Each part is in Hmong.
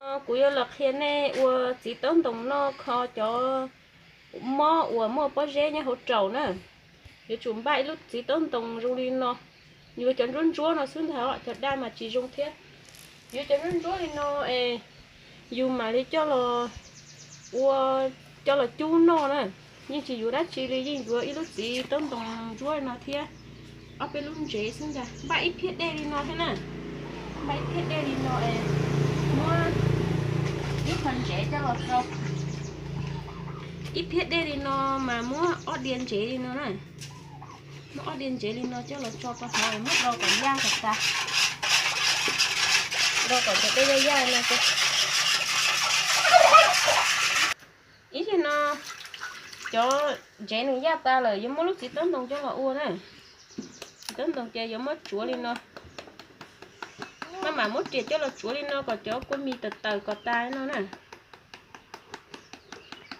Kuv yuav los qhia nej ua txiv taub ntoos noj kho cov mob uas muaj pob zeb nyob hauv raum na. Yuav tsum npaj ib lub txiv taub ntoos zoo li no. Yuav cov ntsuab ntsuab no xwb ntag, cov daj mas tsis zoo thiab. Yuav cov ntsuab ntsuab li no es yus mam li coj los ua, coj los cub noj na. Yeej tsis yuav dab tsi li, yeej yuav ib lub txiv taub ntoos ntsuab no thiab ob peb lub ntsev xwb ntag. Npaj ib phiab dej li no thiab na. Npaj ib phiab dej li no es muab ib qho ntsev coj los rau. Ib phiab dej li no mas muab ob diav ntsev li no na. Muab ob diav ntsev li no coj los tso rau hauv, muab rau kom yaj kom tas. Rau kom cov dej yaj yaj no. Ib yam no cov ntsev nws yaj tas lawm yuav muab lub txiv taub ntoos coj los ua na. Txiv taub ntoos ces yuav muab tsuav li no. Maj mam muab riam coj los tsuav li no kom cov kua mis tawm tawm kom tas no na.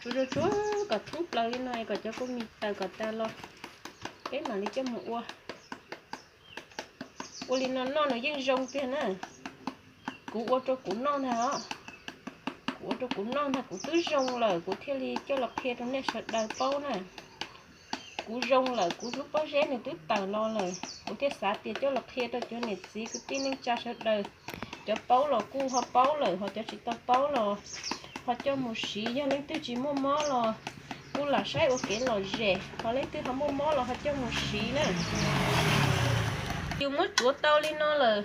Tsuav tsuav tsuav kom thoob plaws li no kom cov kua mis tawm kom tas los peb mam li coj mus ua. Ua li no noj nws yeej zoo tiag na. Kuv ua rau kuv noj ntag os. Kuv ua rau kuv noj ntag kuv twb zoo lawm kuv thiaj li coj los qhia rau nej sawv daws paub na. Kuv zoo lawm kuv lub pob zeb nws twb tawm los lawm kuv thiaj xav tias coj los qhia rau cov niam txiv kwv tij neej tsa sawv daws. Cov paub los kuj ho paub lawm, ho cov tsis tau paub los ho coj mus siv. Yog leej twg tsis muaj mob los kuj lam saib ua kev lom zem, ho leej twg ho muaj mob los ho coj mus siv na. Yus muab tsuav tau li no lawm,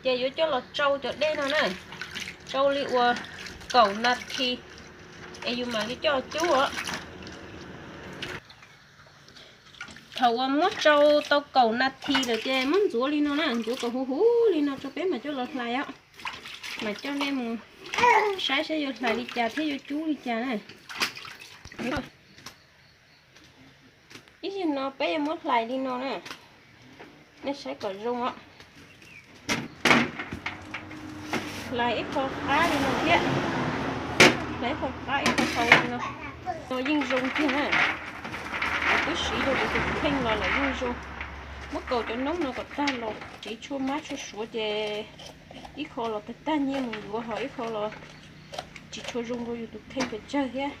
ces yuav coj los tsau cov dej no na, tsau li uas kaum nas this es yus mam li coj cub os. Thaum uas muab tsau tau kaum nas this lawm ces muab ntxuav li no na, ntxuav kom huv huv li no rau peb mam coj los hlais os. Mam coj nej mus saib saib yuav hlais li cas thiab yuav cub li cas na. Ib yam no peb yuav muab hlais li no na, nej saib kom zoo os. Hlais ib qho qab li no thiab, hlais ib qho qab ib qho hau li no, no yeej zoo tiag na. Kuv twb siv rau kuv tus kheej los lawm yeej zoo. Muab kaus cov noob no kom tag los siv tshuaj mab tshuaj suav ces ib qho los tag tag nyiaj mus yuav, ho ib qho los tsis tshua zoo rau yus tus kheej pes tsawg thiab.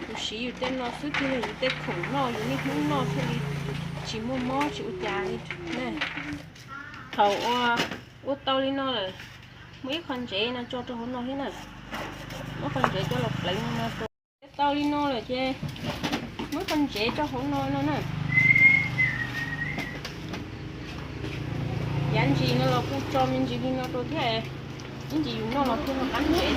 Yus siv yus tej no xwb tiag, yus tej khoom noj yus niaj hnub noj thiaj li tsis muaj mob tsis ua cas li. Thaum ua tau li no lawm, muab ib qho ntsev no tso rau hauv no thiab na. Muab qho ntsev coj los pleev li no rau. Tau li no lawm ces muab qho ntsev rau hauv no no na. Yav ntsis no los kuj tso me ntsis li no rau thiab, ib ntsis yus noj los thiaj li qab ntsev.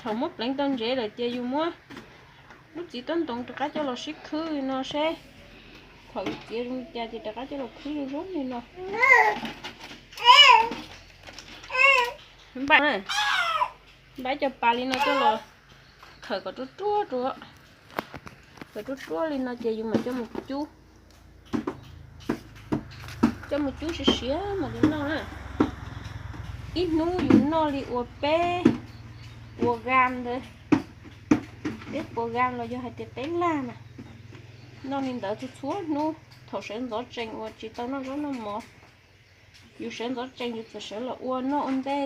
Thaum muab pleev tau ntsev lawm ces yus muab lub txiv taub ntoos rov qab coj los sib khwb li no seb thaum yus txiav zoo li cas ces rov qab coj los khwb zoo zoo li no. Npaj, npaj cov pas li no coj los khawm kom ruaj ruaj rau, khawm ruaj ruaj li no ces yus mam coj mus cub. Coj mus cub siav siav mam li noj na. Ib hnub yus noj li uas peb puas gram ntawd, peb puas gram los yog hais tias peb lab mas. Noj li ntawd txhua txhua hnub, thaum sawv ntxov tsees uas tsis tau noj zaub noj mov. Yus sawv ntxov tsees yus txawm sawv los ua noj ua ntej,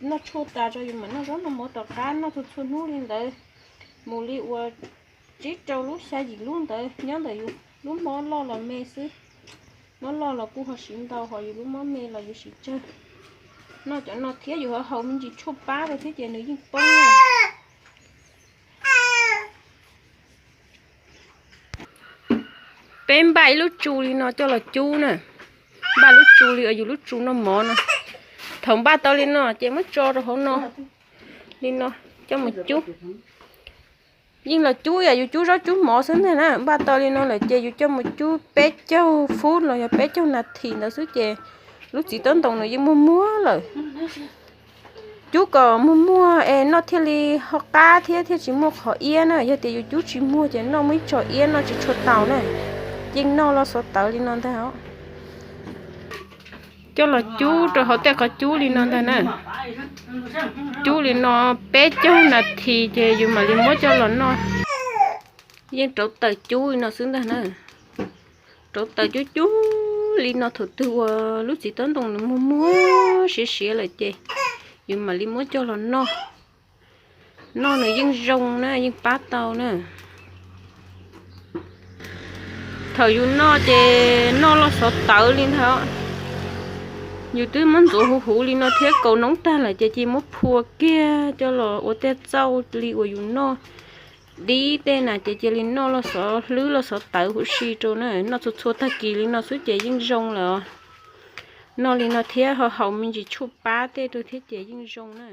noj tshuaj tas tso yus mam noj zaub noj mov tom qab, noj txhua txhua hnub li ntawd mus li uas tsib rau lub xya yim lub ntawd nyob ntawm yus lub mob loj los me xwb. Mob loj los kuj ho siv ntau, ho yus lub mob me los yus siv tsawg. Noj cov no thiab yus ho haus me ntsis tshuaj pab rau thiab ces nws yeej poob na. Peb npaj ib lub tsu li no coj los cub na. Npaj lub tsu li uas yus lub tsu noj mov no. Thaum npaj tau li no ces muab tso rau hauv no, li no, coj mus cub. Yeej los cub yam yus cub zaub cub mov xwb ntag na. Npaj tau li no lawm ces yus coj mus cub peb caug fub los yog peb caug nas this ntawd xwb ces lub txiv taub ntoos nws yeej muag muag lawm. Cub kom muag muag es noj thiaj li ho qab thiab thiaj tsis muaj qhov iab na. Yog tias yus cub tsis muag ces noj muaj ib tso iab noj tsis tshua tau na. Yeej noj los xuav tawv li no ntag os. Coj los cub rau hauv tej qhov cub li no ntag na. Cub li no peb caug nas this ces yus mam li muab coj los noj. Yeej rauv taws cub li no xwb ntag na. Rauv taws cub cub Li no thaum twg uas lub txiv tob ntoo nws muag muag siav siav lawm ces yus mam li muab coj los noj. Noj nws yeej zoo na, yeej pab tau na. Thaum yus noj ces noj los xov tawv li ntag. Yus twb muab ntxuav huv huv li no thiab kaus noob tag lawm ces cia muab phua kiag coj los ua tej txauj li uas yus noj dib tej na ces cia li noj los xov hlwb los xov tawv huv si rau na. Noj txhua txhua tag kis li no xwb ces yeej zoo lawm. Noj li no thiab ho haus me ntsis tshuaj pab tej rau thiab ces yeej zoo na.